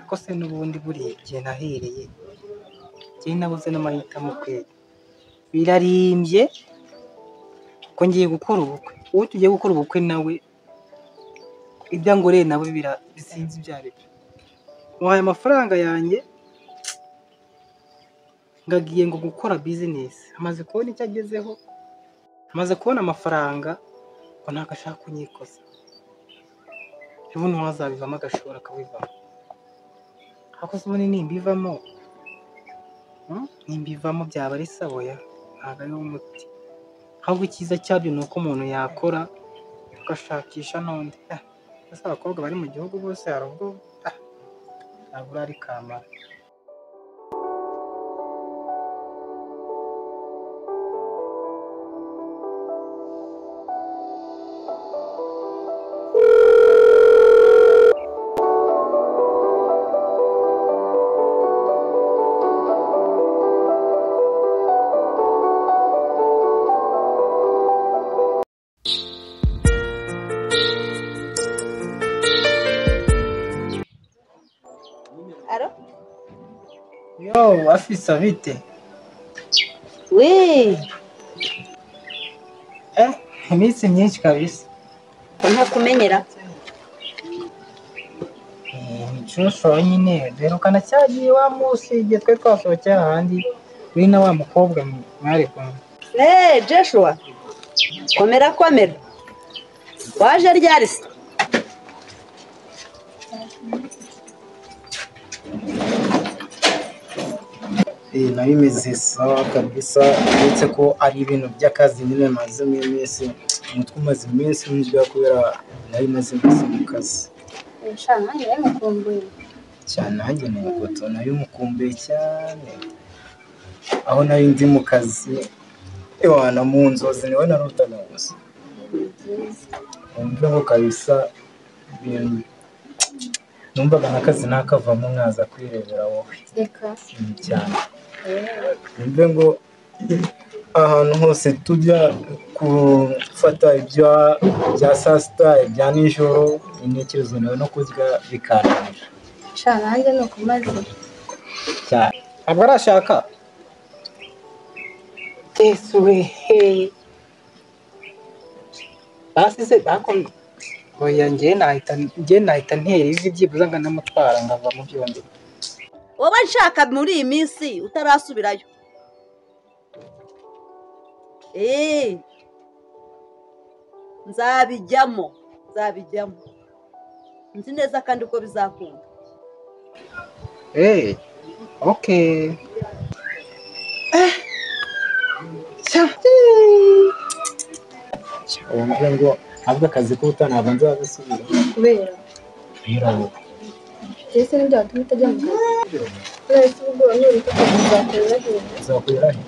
Ko se n'ubundi buriya igihe nahereye njye nabuze n'amahitamo kweli, birarimbye ko ngiye gukora ubukwe, uwo tugiye gukora ubukwe nawe ibyo angoreye nawe bisinzi ibyo ari byo. Muhaye amafaranga yanjye ngagiye ngo gukora bizinesi, amaze kubona icyo agezeho, amaze kubona amafaranga ngo ntabwo ashaka kunyikoza, ubundi wazabivamo agashobora akabivamo. Ariko se ubundi nimbivamo nimbivamo byaba ari saboya, ntabwo ari wo muti. Ahubwo icyiza cyabyo ni uko umuntu yakora agashakisha n'undi. Ese abakobwa bari mu gihugu bose hari ubwo ntabwo ari kamara. Yo, afisa bite? We. Iminsi myinshi kabisa. Ntakumenyera. Joshua nyine duherukana cyagiye wa munsi igihe twari twasohokeye ahandi uri na wa mukobwa mwari kumwe. Joshua. Komera komera. Waje ryari se? Nabimeze sawa kabisa, uretse ko ari ibintu by'akazi nyine mazemo iminsi, umutwe umaze iminsi undya kubera nari maze iminsi mu kazi. Nanjye nari cyane, nanjye ni ifoto nari mukumbuye cyane, aho nari ndi mu kazi ewana mu nzozi niwe narutaga gusa. Wumve ngo kabisa ibintu numvaga n'akazi nakavamo nkaza kwirebera wowe cyane. Wumve ngo ahantu hose tujya gufata ibya saa sita, ibya nijoro, intekerezo nawe no kurya bikananira. Nanjye ni ukumaze cyane. Ntabwo arashaka. Yesu we, Basize bako oya njye nahita ntera ivi byibuze nkanamutwara ngava mu byombi. Wowe nshaka muri iyi minsi utarasubirayo. Nzabijyamo. Nzi neza kandi ko bizakunda. Okay. Wumve ngo ntabwo akazi k'ubuta ntabwo nzabisubira. Kubera? Kubera. Ese nibyo watuma utajya mu kazi? None se ubwo nureka akazi uzakorera he? Uzakorera he?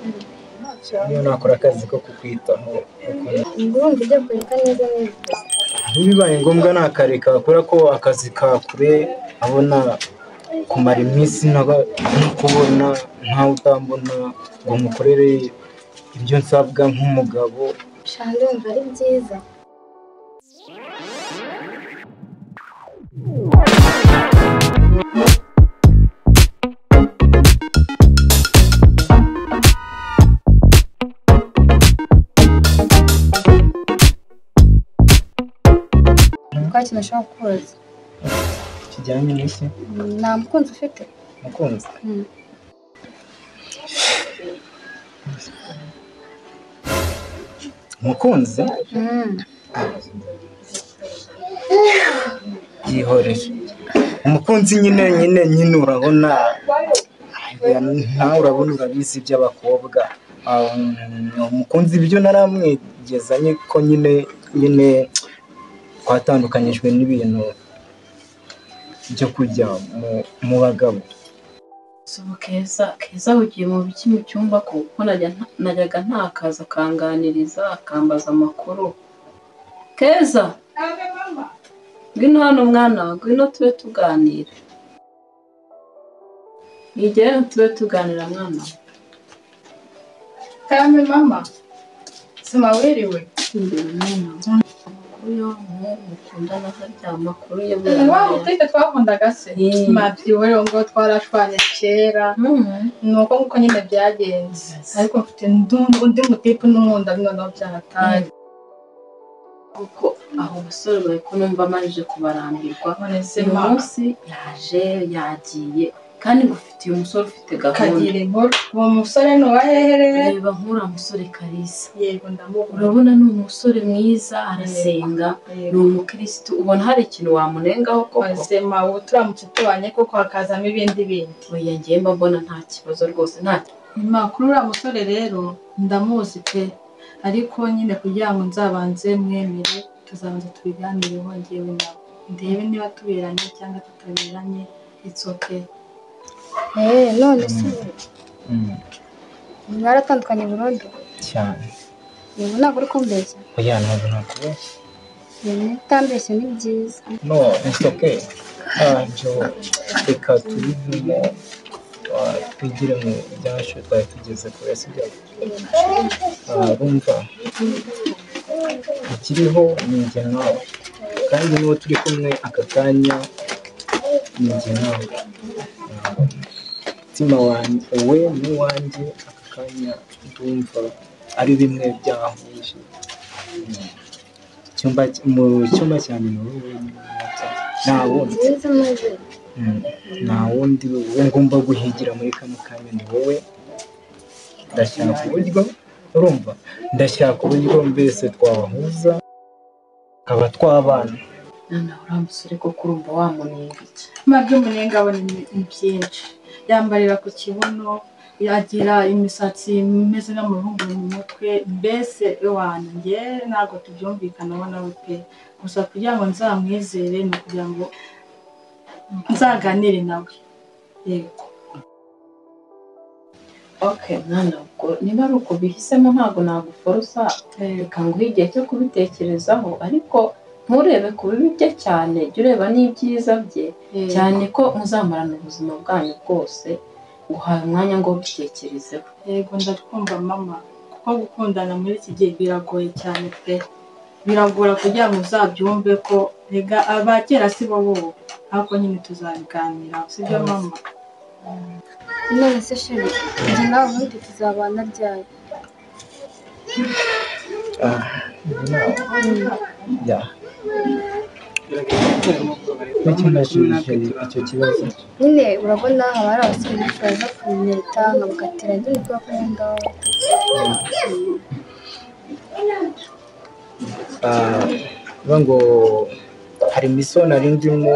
Niyo nakora akazi ko kukwitaho. Ubwo urumva ujya kureka neza neza. Bibaye ngombwa nakareka kubera ko akazi ka kure abona kumara iminsi ntakubona ntawe utambona ngo nkukorere ibyo nsabwa nk'umugabo. Sha ndumva ari byiza. Kwa kintu nashaka kukubaza kijyanye n'iki? Nta mukunzi ufite? Mukunzi? Mukunzi? Yihorere. Umukunzi nyine urabona nawe urabona urabizi iby'abakobwa. Umukunzi ibyo naramwigezanye ko nyine twatandukanyijwe n'ibintu byo kujya mu bagabo. Keza ugiye mu biki mu cyumba kuko najyaga ntakaza akanganiriza akambaza amakuru. Keza ngwino hano mwana, ngwino tube tuganira. Nigere tube tuganira mwana. Kame mama, sima wiriwe. Mukundana harya amakuru ye wa mutete twakundaga se mabyiwe ngo twarashwanye kera nuko nguko nyine byagenze ariko mfite undi mutipe n'unkunda noneho byahataye kuko aho basore bari ko numva amajije kubarambirwa. Uyu munsi yaje yagiye kandi ngufitiye umusore ufite gahunda. Kagira inkuru. Uwo musore ni uwa hehe rero? Reba nk'uriya musore Kalisa. Yego ndamubona. Urabona ni umusore mwiza, arasenga, ni umukirisitu, ubona hari ikintu wamunengaho koko? Mazima ubu turamutse tubanye koko hakazamo ibindi bindi. Oya njye mba mbona nta kibazo rwose nta. Kuri uriya musore rero ndamuzi pe, ariko nyine kugira ngo nzabanze mwemere tuzabanza tubiganireho njyewe nawe, ndebe niba tuberanye cyangwa tutaberanye, it's okay. None se mwaratandukanye burundu? Cyane. Yego ntabwo uri kumbeshya? Oya ntabwo nakubeshya. Utambeshya ni byiza. No, it's okay. Ntabyo reka tubivemo twigire mu byacu twari tugeze kure sibyo? Urumva ikiriho ni njye nawe kandi n'uwo turi kumwe aka kanya ni njye nawe. Umutima wanjye we n'uwanjye aka kanya ndumva ari bimwe byahuje. Mu cyumba cyanjye ni wowe wenyine nta wundi. Nta wundi uwo ngomba guhigira muri kano kanya ni wowe. Ndashaka uburyo urumva ndashaka uburyo mbese twahuza tukaba twabana. Noneho uriya musore koko urumva wamunenga iki? Mabyo umunenga we ni byinshi. Yambarira ku kibuno, yagira imisatsi imeze nk'amahungu mu mutwe, mbese ewana njye ntabwo tubyumvikanaho nawe pe. Gusa kugira ngo nzamwizere ni ukugira ngo nzaganire nawe. Yego. Okay mwana, ubwo niba ari uko bihisemo ntabwo naguforosa, reka nguhe igihe cyo kubitekerezaho, ariko nturebe ku bibi bye cyane, jya ureba n'ibyiza bye cyane ko muzamarana ubuzima bwanyu bwose. Nguhaye umwanya ngo ubitekerezeho. Yego ndakumva mama, kuko gukundana muri iki gihe biragoye cyane pe. Biragora kugira ngo uzabyumve ko rega abakera si bo bo, ariko nyine tuzabiganira, sibyo mama? None se sheri, njye nawe ubundi tuzabana ryari? Ya. Kuki mbashije icyo kibazo? Nyine urabona haba hari abasore benshi baza kunyereta nkabakatira nyine kubera ko nkunda wowe. Bivuga ngo hari misiyo nari ndimo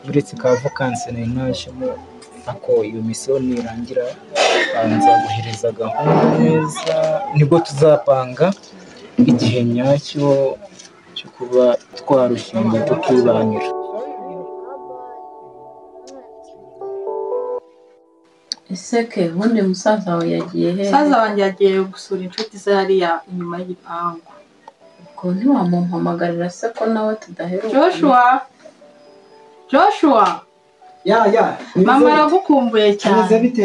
uretse ka vakansi nari najemo, ako iyo misiyo nirangira nzaguhereza gahunda neza, nibwo tuzapanga igihe nyacyo cyo kuba twarushinga tukibanira. Ese ke ubundi musaza wawe yagiye hehe? Musaza wanjye yagiye gusura inshuti ze hariya inyuma y'igipangu. Ubwo ntiwamumpamagarira se ko nawe tudaheruka? Joshua, Joshua, Ya. Mama aragukumbuye cyane. Bimeze bite?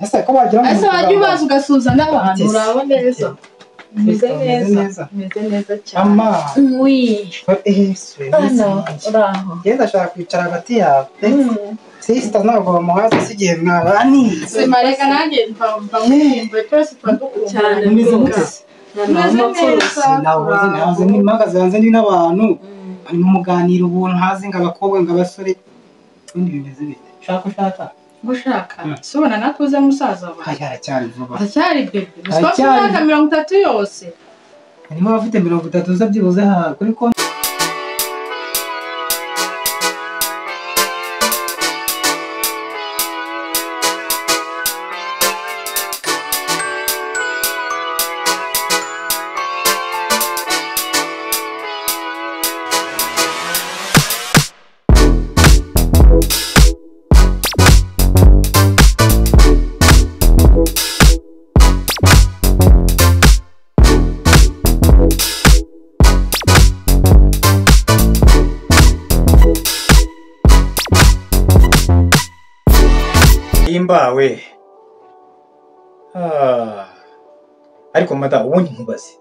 Ese ko wagira ngo Ese wajya ubaza ugasuhuza n'abantu, uraho neza? Meze neza, meze neza cyane. Mama. Oui. Hano uraho. Njye ndashaka kwicara hagati yawe. Sister ntabwo bamuhaza si igihe mwabaniye. Sima reka nanjye mva nkumbuye, twese tuba dukumburanye. Mumeze mute? Meze neza. Nahoze mpagaze hanze ndi n'abantu barimo muganira ubuntu hazi ngo abakobwa ngo abasore. Ubundi bimeze bite? Ushaka ushaka? Gushaka. Si ubona nakuze musaza wawe. Haya aracyari vuba. Aracyari bebe. Gusa afite imyaka 30 yose. Harimo abafite 30 uza byibuze ha kuri konti. Imbawe. Ariko mada ubundi nkubaze.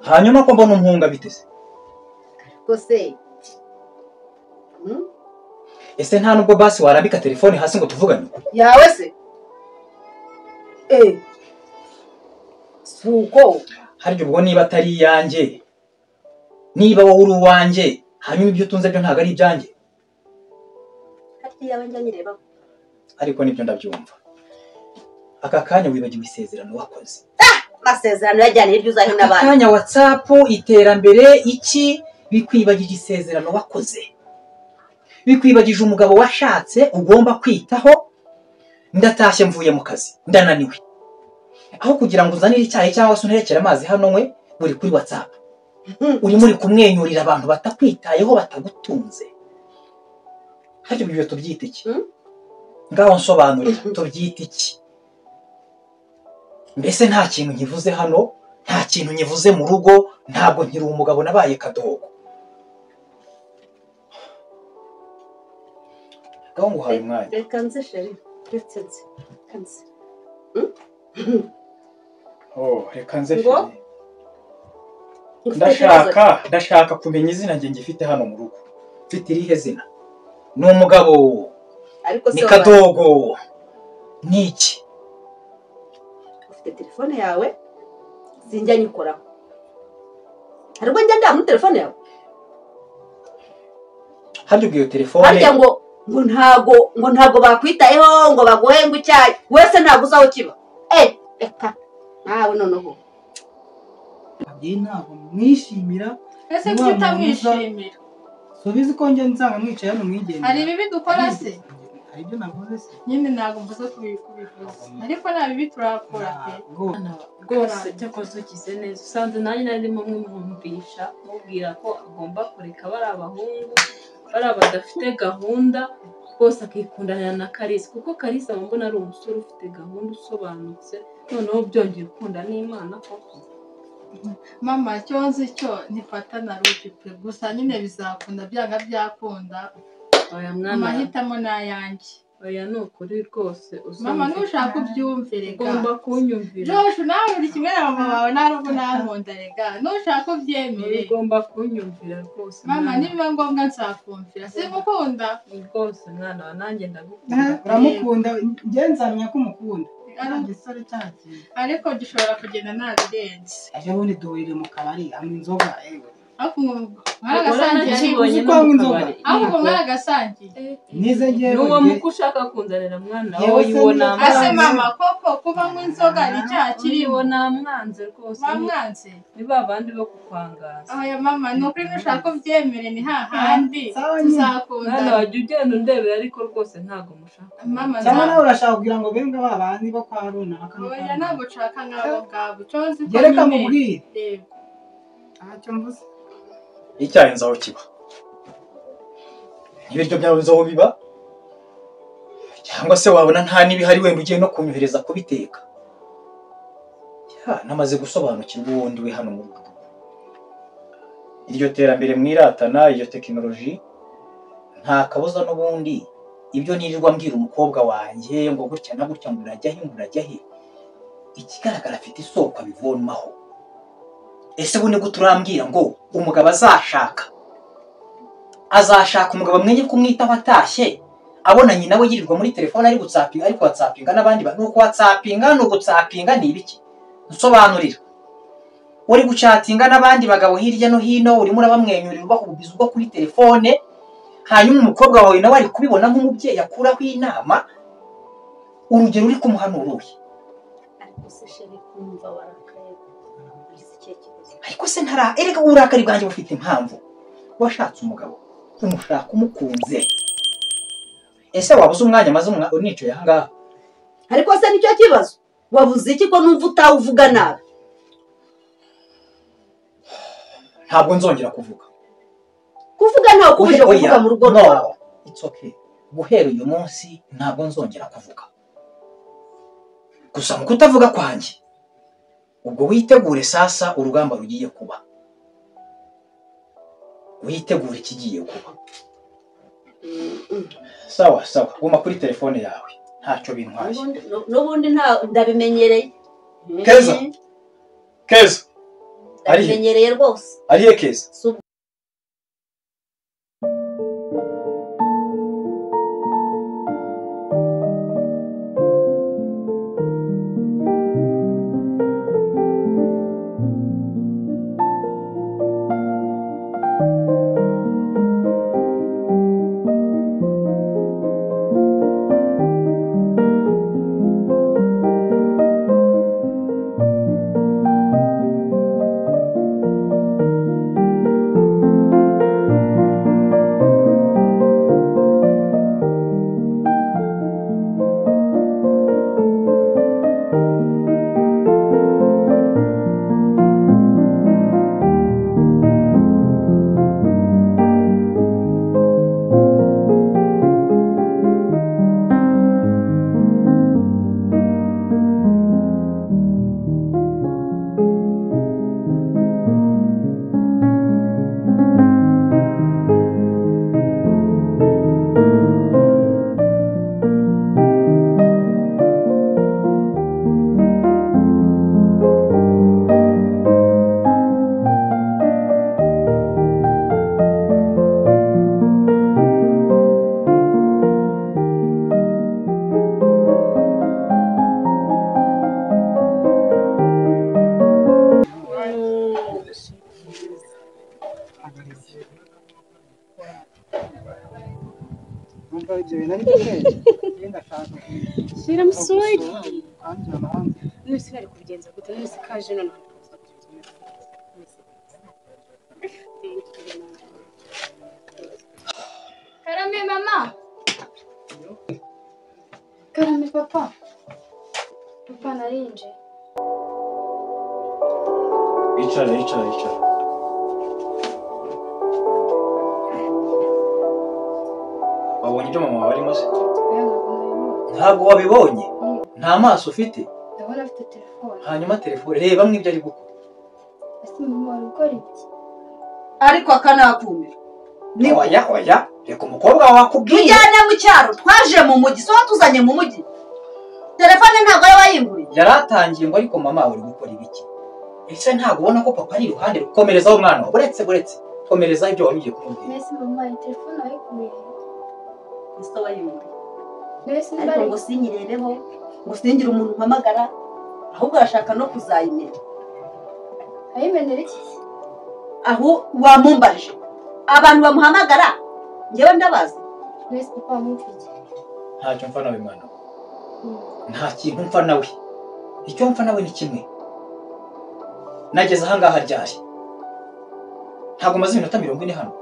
Hanyuma ko mbona umpunga biteze. Kose. Ese nta nubwo basi warambika telefone hasi ngo tuvugane? Yawe se? Suko. Harya ubwo niba atari iyanjye, niba wowe uri uwanjye, hanyuma ibyo utunze byo ntabwo ari ibyanjye. Harya yawe njya nyireba. Ariko nibyo ndabyumva. Aka kanya wibagiwe isezerano wakoze. Masezerano yajyanye hirya uzahe n'abandi. Aka kanya WhatsApp iterambere iki bikwibagije isezerano wakoze. Bikwibagije umugabo washatse ugomba kwitaho. Ndatashye mvuye mu kazi ndananiwe. Aho kugira ngo uzanire icyayi cyangwa se unterekere amazi hano nkwe buri kuri WhatsApp. Urimo uri kumwenyurira abantu batakwitayeho batagutunze. Harya ibyo tubyita iki? Ngaho nsobanurira tubyita iki? Mbese nta kintu nkivuze hano, nta kintu nkivuze mu rugo, ntabwo nkiri umugabo nabaye kadogo. Ngaho nguhaye umwanya. Reka nze sheri, reka nze. Reka nze. Oh, reka nze sheri. Ndashaka kumenya izina nge ngifite hano mu rugo. Mfite irihe zina? Ni umugabo. Ni kadogo. Ni iki? Ufite telefone yawe sinjya nyikoraho. Hari ubwo njya muri telefone yawe? Harya ubwo iyo telefone harya ngo ntago bakwitayeho ngo baguhe ngo icyayi wese ntago uzaho kiba. Reka nawe noneho. Abyeyi ntabwo mwishimira. Ese kuki utamwishimira? Subiza uko njye nsanga mwicaye hano mwigendera. Hari ibibi dukora se? Hari ibyo navuze se? Nyine ntabwo mvuze kubivuze. Ariko nta bibi turakora pe. Rwose cyakoze ukize neza. Usanze nanjye narimo mwumvisha mubwira ko agomba kureka bari abahungu bari badafite gahunda rwose akikundanira na Kalisa, kuko Kalisa mbona ari umusore ufite gahunda usobanutse, noneho byongeye gukunda n'Imana koko. Mama icyo nzi cyo ntifata na ruti pe, gusa nyine bizakunda byanga byakunda. Oya mwana, amahitamo ni ayanjye. Oya ni ukuri rwose. Mama nushaka ubyumve rega. Ugomba kunyumvira. Josh nawe uri kimwe na mama wawe nta nubwo nankunda rega. Nushaka ubyemere. Ugomba kunyumvira rwose. Mama nibiba ngombwa nzakumvira. Simukunda. Rwose mwana wa nanjye ndagukunda. Uramukunda, njye nzamenya ko umukunda. Ariko gishobora kugenda nabirenze. Ejo bundi duhurire mu kabari anywa inzoga ewe. Ariko mwaragasangiye. Ariko mwaragasangiye. Nize ngewe. Nuwo muko ushaka kunzanira mwana wowe uwo namwanze. Ase mama koko kuba anywa inzoga ni icyaha kirimo. Uwo namwanze rwose. Wamwanze? Ni babandi bo kukwangaza. Oya mama ni ukuri nushaka ubyemere ni hahandi tuzakundana. Mwana wajya ugenda undebera ariko rwose ntago mushaka. Mama cyangwa nawe urashaka kugira ngo benge babandi bo kwa runaka. Oya ntabwo nshaka nk'abo ngabo. Icyo nzi ko Gereka mubwire. Yego. Ntacyo mvuze. Icyayi nzi aho kiba, ibiryo byawe nzi aho biba, cyangwa se wabona nta n'ibihari wenda ugiye no kunyohereza kubiteka. Namaze gusobanukirwa uwo ndi we hano mu rugo. Iryo terambere mwiratana, iryo tekinoloji, nta kabuza n'ubundi ibyo nirirwa mbwira umukobwa wanjye ngo gutya na gutya ngo urajya he ngo urajya he, ikigaragara afite isoko abivomaho. Ese ubu nigute urambwira ngo umugabo azashaka umugabo mwenye kumwitaho atashye abona nyina we yirirwa muri telefone ari gutsapinga, ari kuwatsapinga n'abandi bantu? Nuko watsapinga no gutsapinga ni ibiki? Nsobanurira. Uri gucatinga n'abandi bagabo hirya no hino, urimo urabamwenyurira ubahubiza ubwo kuri telefone, hanyuma umukobwa wawe nawe ari kubibona nk'umubyeyi akuraho inama, urugero uri kumuhanuruye. Ariko se sheri kumva warakaye. Ariko se ntara erega uburakari bwanjye bufite impamvu. Washatse umugabo umushaka umukunze, ese wabuze umwanya maze unicaye aha ngaha? Ariko se nicyo kibazo, wabuze iki ko numva utawuvuga nabi? Ntabwo nzongera kuvuga. Kuvuga ntawe ukubuje kuvuga mu rugo rwawe. It's okay. Guhera uyu munsi ntabwo nzongera kuvuga. Gusa mu kutavuga kwanjye, ubwo witegure sasa urugamba rugiye kuba. Witegure ikigiye kuba. Sawa sawa, guma kuri telefone yawe. Ntacyo bintwaye. N'ubundi ndabimenyereye. Keza. Keza. Ndabimenyereye rwose. Ariye Keza. Shira musuri. None ari kubigenza gute? None kaje none. Karame mama. Karame papa. Papa narinje. Icara icara icara. Wabonye ibyo mama wawe arimo se? Ntabwo wabibonye? Nta maso ufite? Ndabona afite telefone. Hanyuma telefone reba mwibyo ari gukora. Ese mama wari gukora iki? Ariko akanakumira. Ni oya oya, reka umukobwa wawe akubwiye. Tujyane mu cyaro, twaje mu mujyi, so tuzanye mu mujyi. Telefone ntabwo ari wayinguriye. Yaratangiye ngo ariko mama uri gukora ibiki? Ese ntabwo ubona ko papa ari iruhande rukomerezaho umwana wawe? Buretse buretse, komerezaho ibyo wari ugiye kumubwira. Mbese mama iyi telefone wayikuye? Ese wayinguriye. Mbese Ariko ngo sinyirebeho. Ngo singire umuntu umpamagara, ahubwo arashaka no kuzayimena. Ayimenera iki? Aho wamumbaje. Abantu bamuhamagara njyewe ndabaza. Nese papa wamupfiki. Ntacyo mfa nawe mwana. Nta kintu mfa nawe. Icyo mfa nawe ni kimwe. Nageze aha ngaha ryari? Ntabwo maze iminota 40 hano.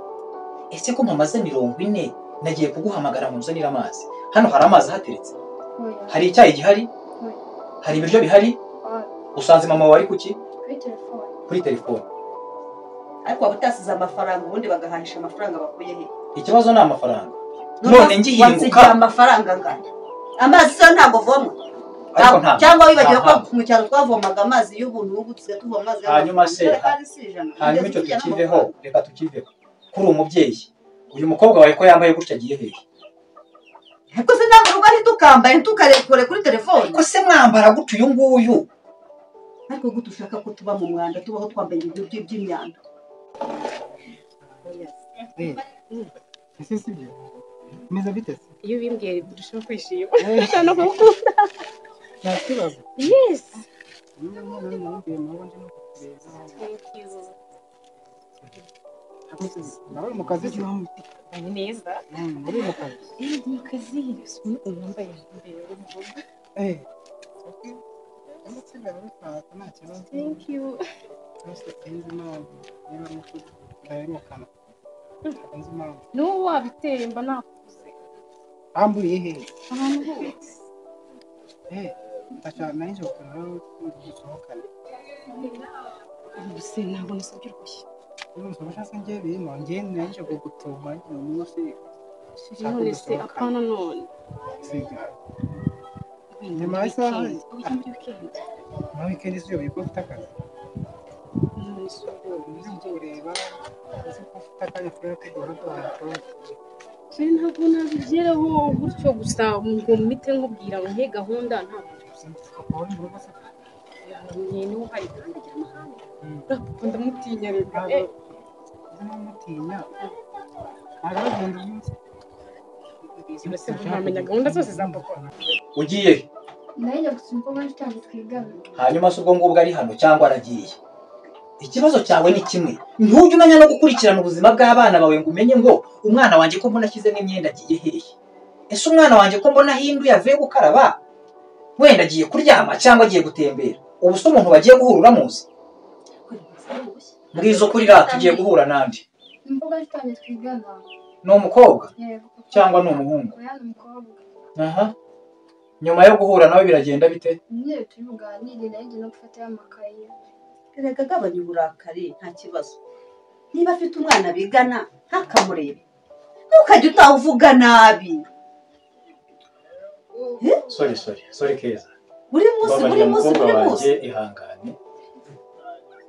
Ese ko mpamaze 40 nagiye kuguhamagara ngo nzanire amazi. Hano hari amazi hateretse. Hari icyayi gihari? Hari ibiryo bihari? Usanze mama wawe ari kuki? Kuri telefone. Kuri telefone. Ariko waba utasize amafaranga ubundi bagahahisha amafaranga bakuye he? Ikibazo ni amafaranga. None ngihinguka amafaranga angana. Amazi se ntabwo vomwa. Cyangwa wibagiwe ko mu cyaro twavomaga amazi y'ubuntu ubu tusigaye tuvoma amazi. Hanyuma se hanyuma icyo tukiveho, reka tukiveho. Kuri umubyeyi uyu mukobwa wawe ko yambaye gutya agiye hehe? Ariko se ntabwo rugo ari tukambaye tukarekure kuri telefone. Ko se mwambara gutya uyu nguyu? Ariko gute ushaka ko tuba mu mwanda tubaho twambaye ibintu by'imyanda? Ese sibyo? Meza bite se? Iyo ubimbwiye birushaho kwishima. No kugukunda. Nta kibazo. Yes. Thank you. Nawe mu kazi ni neza. Uri mu kazi? Ndi mu kazi. Wambaye Eh. Thank you. N'uwo wabiteye mba nakuze. Amburiye he? Ahantu hose. Ndashaka nari nje gukorera dusohokane. Ubuse ntabwo nasabye uruhushya. Urumva se njye birimo njye nari nje kugutuma umunsi. None se apana none. Sibyo. Nyuma y'isaha muri weekend si uyoboye ko ufite akazi. None se nje kureba uzi ko ufite akanya kubera ko duhora duhora. Sheri ntabwo nabigeraho gutyo gusa ngo mpite nkubwira ngo nke gahunda ntabwo. Ni uhari kandi agira amahane. Papa ndamutinya reka. Ndamutinya. Aragenda umunsi. Mbese ntamenya gahunda zose za papa. Ugiye? Najya gusura umukobwa w'inshuti yanjye twigana. Hanyuma se ubwo ngubwo ari hano cyangwa aragiye? Ikibazo cyawe ni kimwe. Ntujye umenya no gukurikirana ubuzima bw'abana bawe ngo umenye ngo umwana wanjye ko mbona ashyizemo imyenda agiye hehe? Ese umwana wanjye ko mbona ahinduye avuye gukaraba? Wenda agiye kuryama cyangwa agiye gutembera? Ubu se umuntu bagiye guhura uramuzi? Mbwiza ukuri rata tugiye guhura nande? Umukobwa w'inshuti yanjye twigana. Ni umukobwa? Yego. Cyangwa ni umuhungu? Oya ni umukobwa. Aha. Nyuma yo guhura nawe biragenda bite? Nyine turi buganire nayo no gufata amakaye. Erega gabanya uburakari nta kibazo. Niba afite umwana bigana ntakamurebe. Ntukajye utavuga nabi. Sorry sorry sorry Keza. Buri munsi buri munsi buri munsi. Ihangane.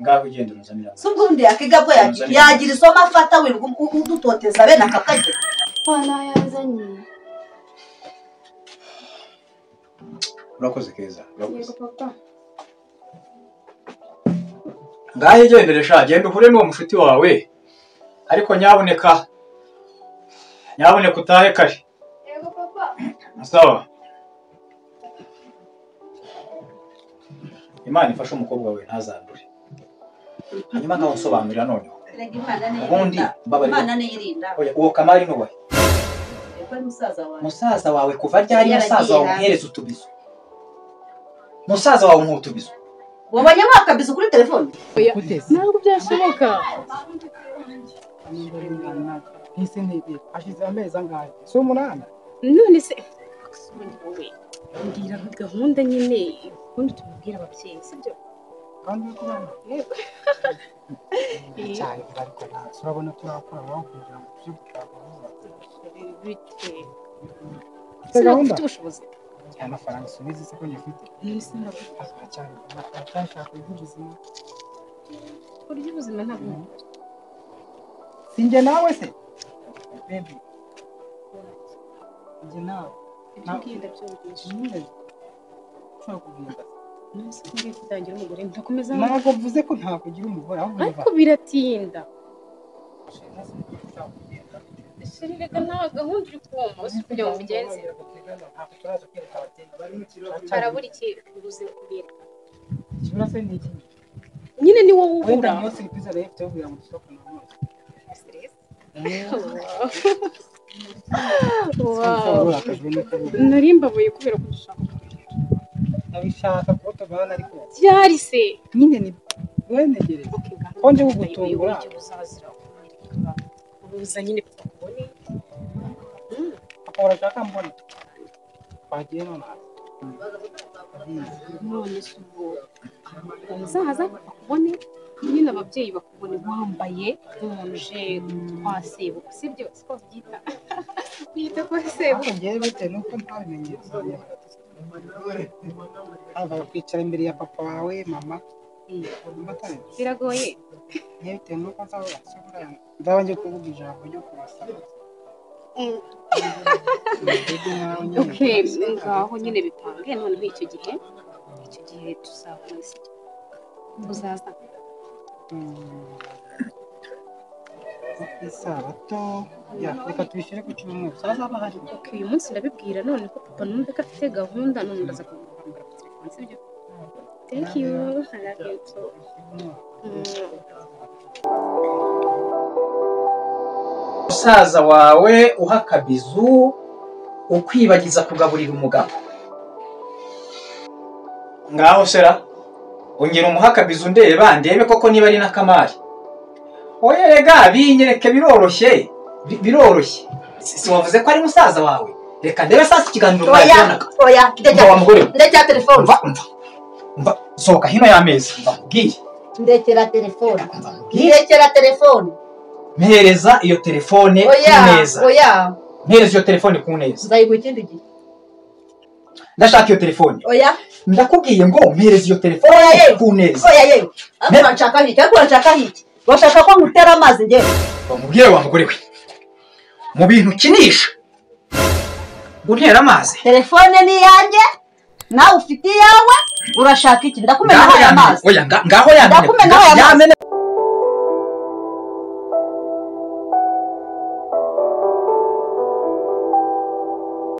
Ngaho ugenda unzanira. So ubundi yakigabwa yagira isomo afata wirirwa udutoteza bene aka kagera. Papa yazanye. Urakoze Keza, urakoze. Yego papa. Ngaho igendere sha, genda uhure n'uwo mushuti wawe. Ariko nyaboneka nyaboneka utahe kare. Yego papa. Sawa. Imana ifashe umukobwa wawe ntazandure. Hanyuma ngaho nsobanurira noneho. Ubundi mbabarira. Imana niyirinda. Oya uwo Kamari nubahe. Yego musaza wawe. Musaza wawe kuva ryari musaza wawe umuhereza utubizo. Musaza wawe umuha utubizo. Wabonye mwakabizo kuri telefone? Ntabwo byashoboka. Ntise ntibira. Ashize amezi angahe? Si 8. None se wowe mbwira gahunda nyine ubundi tubibwira ababyeyi sibyo? Kandi uri kubana? Yego. Cyane ariko nta urabona turakora aho kugira ngo tujye gutaha. Bite? Gahunda ufite ubushobozi? Amafaranga subize se ko ngifite. None se ntabwo cyane cyane ubuzima. Kurya ubuzima ntabwo. Sinjye nawe se? Baby. Njye nawe. Ibyo ndabyumvishe. Ushobora kugenda. None se ko ngiye kutangira umugore ndakomeza. Ntabwo mvuze ko ntakugira umugore ahubwo ariko biratinda. Chéri reka nta gahunda uri kumva uzi kugira ngo ubigenze. Harabura iki ubuze kubereka? Ikibura se ni iki? Nyine ni wowe ubura. Wenda niyo serivisi arayifite yo kugira ngo dusohokane umunsi. Wow. Nari mbabaye kubera ko dushaka nabishaka kuko tubana ariko byari se nyine ni wenegereza ko nje kugutungura uza nyine papa kubone papa urashaka mbona twagiye nonaha none se ubwo uzaza akubone nyine ababyeyi bakubone wambaye nk'umuntu uje kwa sebukwe sibyo siko byita byita kwa sebukwe ngewe bitewe n'uko ntabimenyetso haba kwicara imbere ya papa wawe mama biragoye bitewe n'uko nzaba ngiye kuvuga ijambo ryo kubasaba okay ngaho nyine bipange noneho icyo gihe tuzabona sibyo uzaza isabato reka tubishyire ku cyumweru sazaba hari okay uyu munsi ndabibwira none ko papa numve ko afite gahunda none ndaza kumuhamagara kuri telefone sibyo thank you I love you too. Musaza wawe uha akabizu ukwibagiza kugaburira umugabo ngaho sera ongera umuha akabizu ndeba ndebe koko niba ari n'akamari oya rega binyereke biroroshye biroroshye si wavuze ko ari musaza wawe reka ndebe sasa ikiganiro oya oya ndekera telefone mva sohoka hino y'ameza mva nkubwiye ndekera telefone ndekera telefone mpereza iyo telefone ku neza oya mpereza iyo telefone ku neza nzayiguha ikindi gihe ndashaka iyo telefone oya ndakubwiye ngo mpereza iyo telefone ku neza oya yewe ariko uranshaka iki ariko uranshaka iki urashaka ko ngutera amazi ngewe bamubwire wa mugore we mu bintu ukinisha untera amazi telefone ni iyanjye nawe ufite iyawe urashaka iki ndakumenaho aya mazi oya ngaho yameneka ndakumenaho aya mazi.